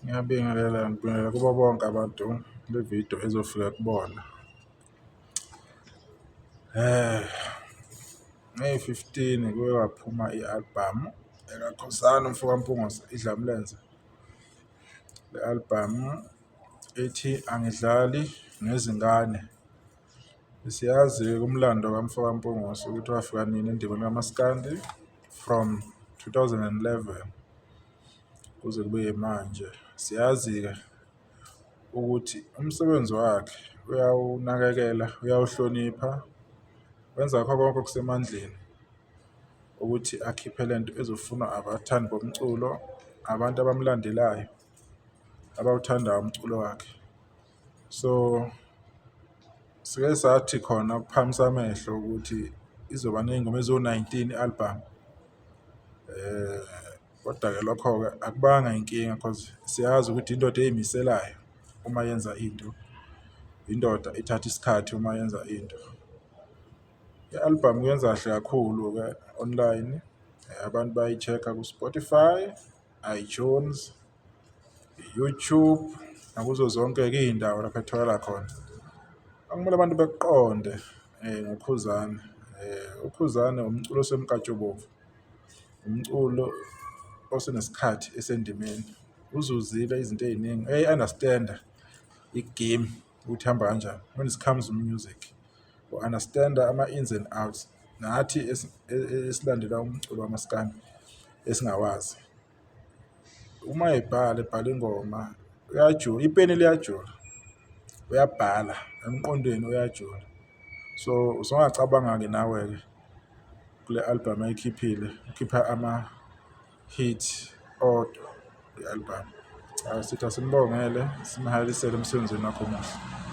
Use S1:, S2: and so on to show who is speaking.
S1: Ngiyabingelela, ngibingelela kubo bonke abantu le vidiyo ezofika kubona. Ngeyi-15 kuke kwaphuma i-albhamu ekaKhuzani umfo kaMpungose, iDlamlenze. Le albhamu ithi angidlali ngezingane. Siyazi-ke umlando kamfo kaMpungose ukuthi wafika nini endimeni kamaskandi from 2011 kuze kube yimanje. Siyazi-ke ukuthi umsebenzi wakhe uyawunakekela, uyawuhlonipha, wenza ngakho konke okusemandleni ukuthi akhiphe le nto ezofunwa abathandi bomculo, abantu abamlandelayo, abawuthandayo umculo wakhe. So sike sathi khona ukuphakamisa amehlo ukuthi izoba ney'ngoma eziwu-19 i-album. Kodwa-ke lokho-ke akubanga inkinga cause siyazi ukuthi indoda ey'miselayo uma yenza into, indoda ethatha isikhathi uma yenza into. I-album yenza kahle kakhulu-ke online, abantu bayayi-check-a ku-Spotify, iTunes, YouTube nakuzo zonke-ke iy'ndawo lapho etholakala khona. Okumele abantu bekuqonde ngoKhuzani, uKhuzani umculo osemnkantshubomvu, umculo osenesikhathi esendimeni, uzuzile izinto ey'ningi, uyayi-understand-a i-game ukuthi ihamba kanjani when it comes to music, u-understand-a ama-ins and outs, nathi esilandela umculo kamaskandi esingawazi. Uma ebhala ebhala ingoma uyajula, ipeni liyajula, uyabhala emqondweni uyajula. So usungacabanga-ke nawe-ke kule album ayikhiphile, ukhipha ama-hit odwa kwi-album. Cha, sithi asimbongele simhalalisele emsebenzini wakhe omuhle.